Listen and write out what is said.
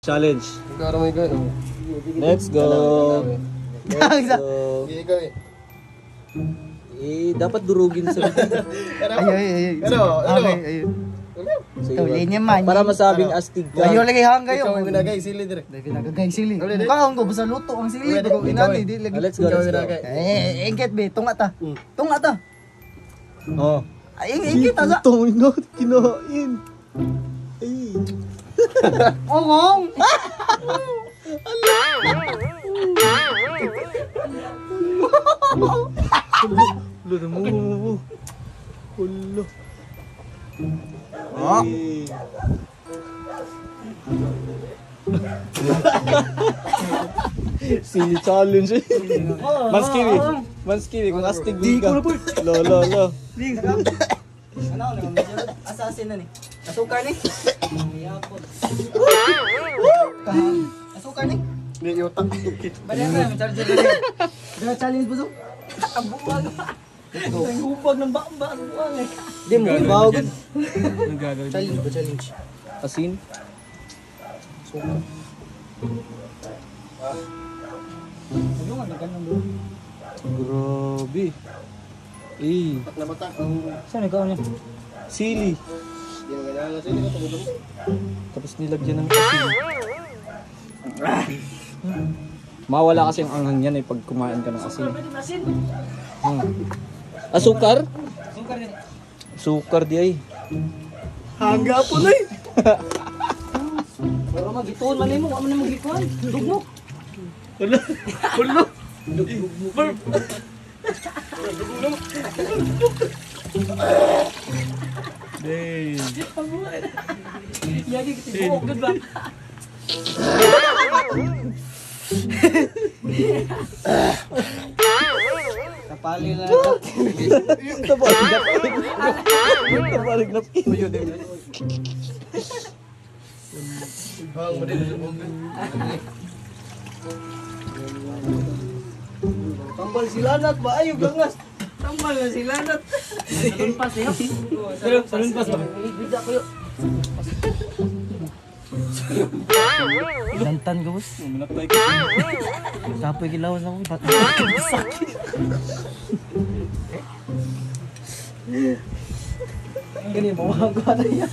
Challenge. Ikaw may gano'n. Let's go. Let's go. Hindi ikaw eh. Eh, dapat durugin sa Ay, ay, ay. Ano? Ano? Okay, ay. Sige, Ikaw, linya man. para masabing astig ka. Ayo lagi hangga Ikaw yun. ang binagay, sili dire. Dahil pinagagay sili. Uli, di. Mukha ko basta luto ang sili. Uli, di. Bago Ikaw inani, eh. di lagi. Ah, let's go, Ikaw let's ang go. binagay. Eh, ingkit be, tunga ta. Tunga ta. Oh. Ay, ingkit ta sa. Putong ina, kinain. Ay. Ongong. Ulo na mo. Ulo. Ah. Ay. Sili challenge eh. Mas kiwi. Mas kiwi kung astig din ka. Lo lo lo. Ano, ano, assassin na ni. Asukar ni. Asukar ni. Hindi utak. Balik na, may charger na. Dala challenge ba so? Ang buwag. Ang hubag ng bamba. Ang buwag eh. Di mo, ibaw gud. Anong gagawin? Challenge ba challenge? Asin? Suka. Ano nga, nagkanang buwag. Grabe. Eh, Nabatak ang... Saan ikaw niya? sili. Hindi mo ganyan. Sili ka tugod mo. Tapos nilagyan ng asin. Mawala kasi ang anghang yan eh pag kumain ka ng asin. Pwede masin. Asukar? Sukar din. Sukar di ay. Hangga po na eh. Pero magituon man nimo, wa man nimo gikuan. Dugmok. Ulo. Ulo. Day. Yagi kitibuok gud ba? Kapali lang. Tabalig napkin. Tabalig napkin. Hang mo din. Tambal sila nat ba ayo gangas. Tambal na sila nat. Salunpas eh. Salunpas ba? Bida ko yo. Lantan ko boss. Minatay ka. Kapoy gilawas ako. Sakit. Gani mo, wag ko na yan.